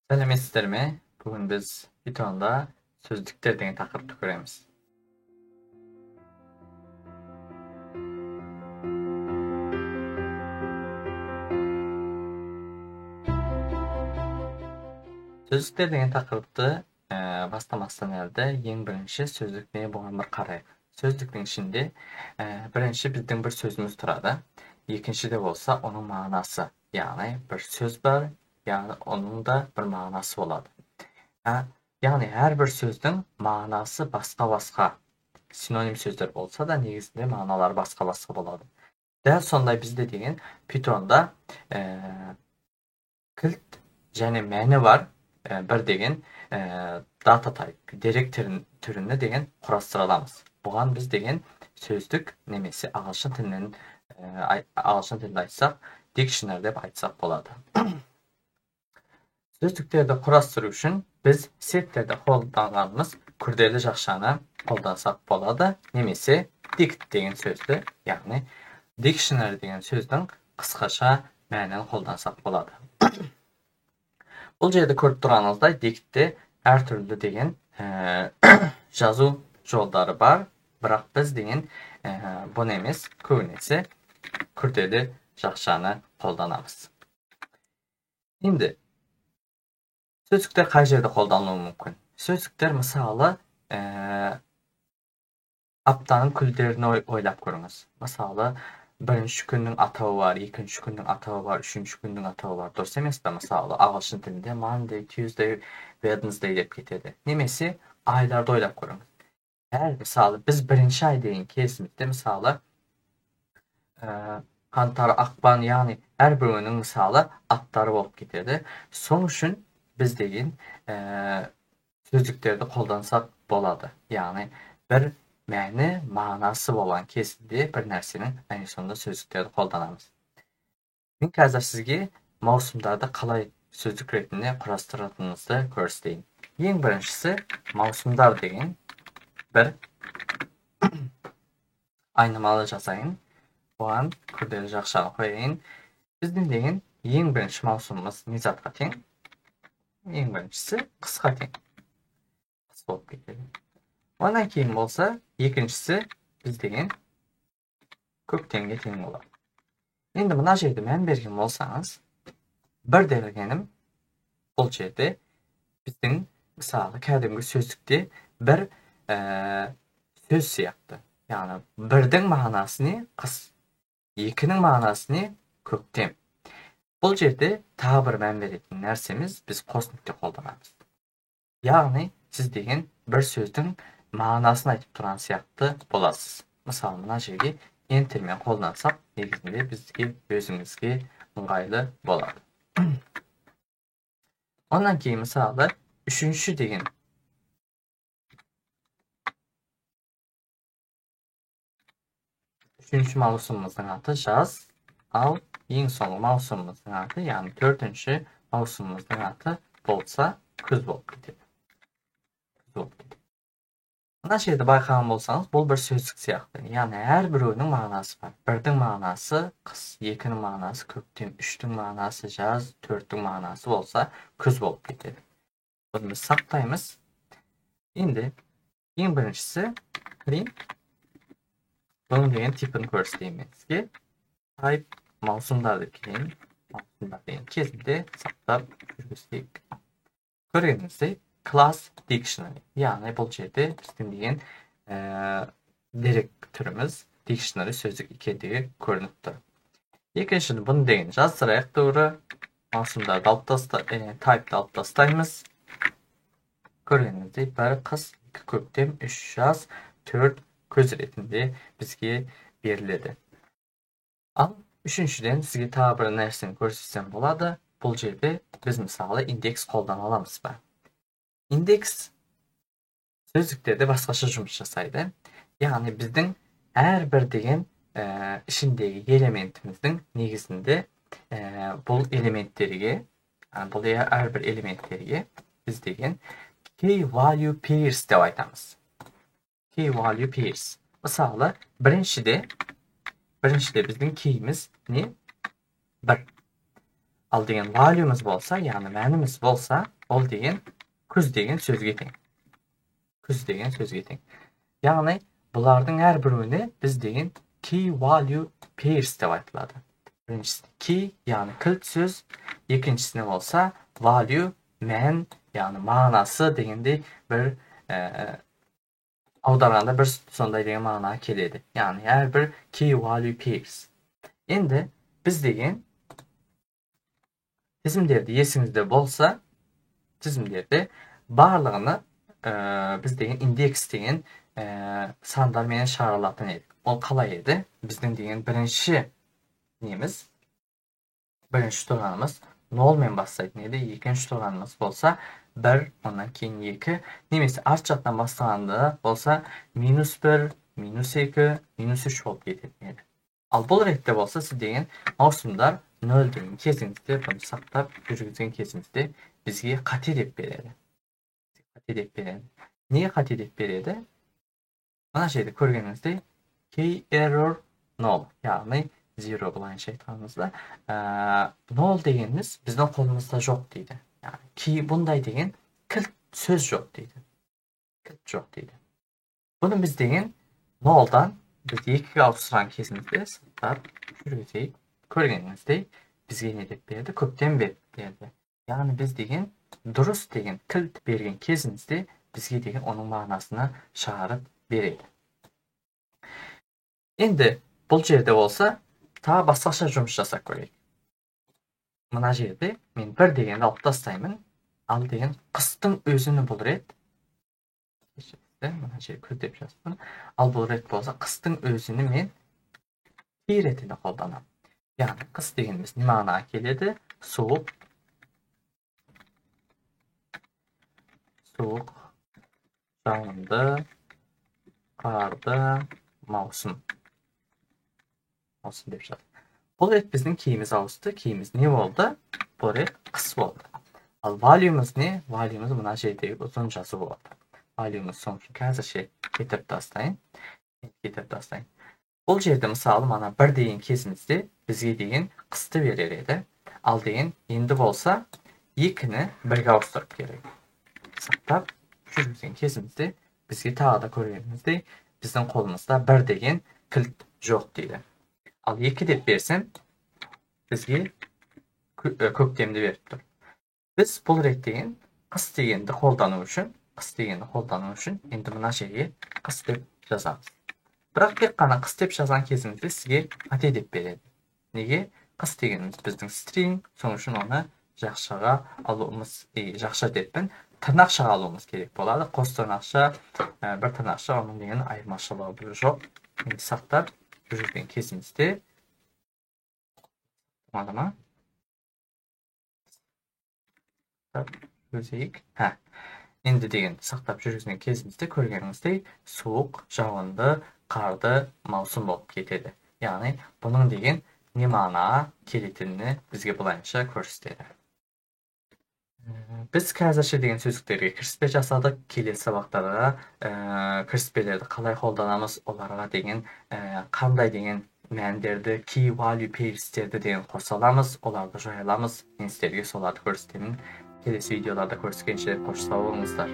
Сәлеметсіздер ме? Бүгін біз Pythonда сөздіктер деген тақырыпты көреміз. Сөздіктер деген тақырыпты бастамастан әлді ең бірінші сөздік не болған бір қарайық. Сөздіктің ішінде бірінші біздің бір сөзіміз тұрады. Екіншіде болса оның мағынасы, яғни бір сөз бар, яғни оның да бір мағынасы болады. Яғни әрбір сөздің мағынасы басқа-басқа. Синоним сөздер болса да негізінде мағыналары басқа-басқа болады. Дәл сондай бізде деген Pythonда кілт және мәні бар бір деген data type, дерек түріні деген құрастыра аламыз. Бұған біз деген сөздік немесе ағылшын тілінде айтсақ, dictionary деп айтсақ болады. Сөздіктерді құрастыру үшін біз сеттерді қолданғанымыз күрделі жақшаны қолдансақ болады, немесе dict деген сөзді, яғни dictionary деген сөздің қысқаша мәнін қолдансақ болады. Бұл жерде көріп тұрғаныңыздай дикте әртүрлі деген жазу жолдары бар, бірақ біз деген бұны емес, көбінесе күрделі жақшаны қолданамыз. Енді сөздіктер қай жерде қолданылуы мүмкін? Сөздіктер мысалы аптаның күндерін ойлап көріңіз. Мысалы, бірінші күннің атауы бар, екінші күннің атауы бар, үшінші күннің атауы бар. Дұрыс емес пе? Мысалы, ағылшын тілінде Monday, Tuesday, Wednesday деп кетеді. Немесе айларды ойлап көріңіз. Әр, мысалы, біз бірінші ай деген кезімізде, мысалы, қаңтар, ақпан, яғни әрбіреуінің мысалы аттары болып кетеді. Сол үшін біз деген сөздіктерді қолдансақ болады. Яғни бір мәні, мағынасы болған кезінде бір нәрсенің әне сонда сөздіктерді қолданамыз. Мен қазір сізге маусымдарды қалай сөздік ретінде құрастыратынымызды көрсетейін. Ең біріншісі маусымдар деген бір айнымалы жасайын. Оған күрделі жақшаны қояйын. Біздің деген ең бірінші маусымымыз не затқа тең? Ең біріншісі қысқа тең. Қыс болып кетеді. Одан кейін болса, екіншісі біз деген көктемге тең болады. Енді мына жерде мән берген болсаңыз, бір дегенім бұл жерде біздің мысалы кәдімгі сөздікте бір сөз сияқты. Яғни бірдің мағынасы не? Қыс. Екінің мағынасы не? Көктем. Бұл жерде тағы бір мән беретін нәрсеміз, біз қос нүкте қолданамыз. Яғни сіз деген бір сөздің мағынасын айтып тұрған сияқты боласыз. Мысалы, мына жерге enterмен қолдансақ, негізінде бізге өзімізге ыңғайлы болады. Ondan кейін мысалы үшінші деген үшінші маусымымыздың аты жаз, ал ең соңғы маусымымыздың аты, яғни төртінші маусымымыздың аты болса күз болып кетеді. Күз болып кетеді. Мына жерде байқаған болсаңыз, бұл бір сөздік сияқты. Яғни әрбіреуінің мағынасы бар. Бірдің мағынасы қыс, екінің мағынасы көктем, үштің мағынасы жаз, төрттің мағынасы болса күз болып кетеді. Бұны біз сақтаймыз. Енді ең біріншісі print. Бұның деген типін көрсетейін мен сізге. Type маусымдар деп келейін. Маусымдар деген кезінде сақтап жүргізейік. Көргеніңіздей class dictionary. Яғни бұл жерде біздің деген дерек түріміз dictionary сөздік екендігі көрініп тұр. Екіншіні бұны деген жаздырайық тура. Маусымдарды алып таста, type'ды алып тастаймыз. Көргеніңіздей бір қыс, екі көктем, үш жаз, төрт күз ретінде бізге беріледі. Ал үшіншіден сізге тағы бір нәрсені көрсетсем болады. Бұл жерде біз мысалы индекс қолдана аламыз ба? Индекс сөздіктерде басқаша жұмыс жасайды. Яғни біздің әрбір деген ішіндегі элементіміздің негізінде бұл элементтерге, бұл әрбір элементтерге біз деген key value pairs деп айтамыз. Key value pairs. Мысалы, біріншіде біздің key'imiz не? 1. Ал деген value'miz болса, яғни мәніміз болса, Ол деген күз деген сөзге тең. Күз деген сөзге тең. Яғни бұлардың әрбіреуіне біз деген key value pairs деп айтылады. Біріншісі key, яғни кілт сөз, екіншісіне болса value, мән, яғни мағынасы дегендей бір аударғанда бір сондай деген мағына келеді. Яғни әрбір key value pairs. Енді біз деген тізімдерді есіңізде болса, тізімдерді барлығыны біз деген индекс деген сандарменен шығарылатын едік. Ол қалай еді? Біздің деген бірінші неміз, бірінші тұрғанымыз 0-мен бастайтын еді, екінші тұрғанымыз болса 1, ондан кейін 2, немесе арт жақтан бастағанда болса -1, -2, -3 болып кететін еді. Ал бұл ретте болса сіз деген маусымдар 0 деген кезіңізде, бұны сақтап жүргізген кезіңізде бізге қате деп береді. Қате деп береді. Неге қате деп береді? Мына жерде көргеніңіздей key error 0, яғни 0 былайынша айтқанымызда, 0 дегеніміз біздің қолымызда жоқ дейді. Яғни key бұндай деген кілт сөз жоқ дейді. Кілт жоқ дейді. Бұны біз деген 0-дан біз 2-ге ауыстырған кезімізде сақтап жүргізейік. Көргеніңіздей бізге не деп берді? Көктем берді берді. Яғни біз деген дұрыс деген кілт берген кезімізде бізге деген оның мағынасына шығарып береді. Енді бұл жерде болса тағы басқаша жұмыс жасап көрейік. Мына жерде мен 1 дегенді алып тастаймын. Ал деген қыстың өзіні бұл рет, мына жерде күз деп жазыппын. Ал бұл рет болса қыстың өзіні мен key ретінде қолданамын. Яғни қыс дегеніміз не мағынаға келеді? Суық, суық, жауынды, қарды, маусым. Маусым деп жазды. Бұл рет біздің кейіміз ауысты. Кейіміз не болды? Бұл рет қыс болды. Ал value'мыз не? Value'мыз мына жердегі ұзын жазу болды. Value'мыз соның үшін қазірше кетіріп тастайын. Кетіріп тастайын. Бұл жерде мысалы мана 1 деген кезімізде бізге деген қысты берер еді. Ал деген енді болса 2-ні 1-ге ауыстырып керек. Сақтап жүргізген кезімізде бізге тағы да көргеніміздей біздің қолымызда 1 деген кілт жоқ дейді. Ал 2 деп берсем бізге көктемді беріп тұр. Біз бұл рет деген қыс дегенді қолдану үшін, қыс дегенді қолдану үшін енді мына жерге қыс деп жазамыз. Бірақ тек қана қыс деп жазған кезіңізде сізге қате деп береді. Неге? Қыс дегеніміз біздің string, сол үшін оны жақшаға алуымыз, жақша деппін, тырнақшаға алуымыз керек болады. Қос тырнақша, бір тырнақша, оның деген айырмашылығы жоқ. Енді сақтап жүрген кезімізде болады ма? Сақтап жүргізейік. Енді деген сақтап жүргізген кезімізде көргеніңіздей суық, жауынды, қарды маусым болып кетеді. Яғни бұның деген не мағынаға келетінini бізге былайынша көрсетеді. Біз қазірше деген сөздіктерге кіріспе жасадық. Келесі сабақтарға кіріспелерді қалай қолданамыз, оларға деген қандай деген мәндерді, key value pairs'терді деген қоса аламыз, оларды жоя аламыз. Мен сіздерге соларды көрсетемін. Келесі видеоларда көріскенше қош сау болыңыздар.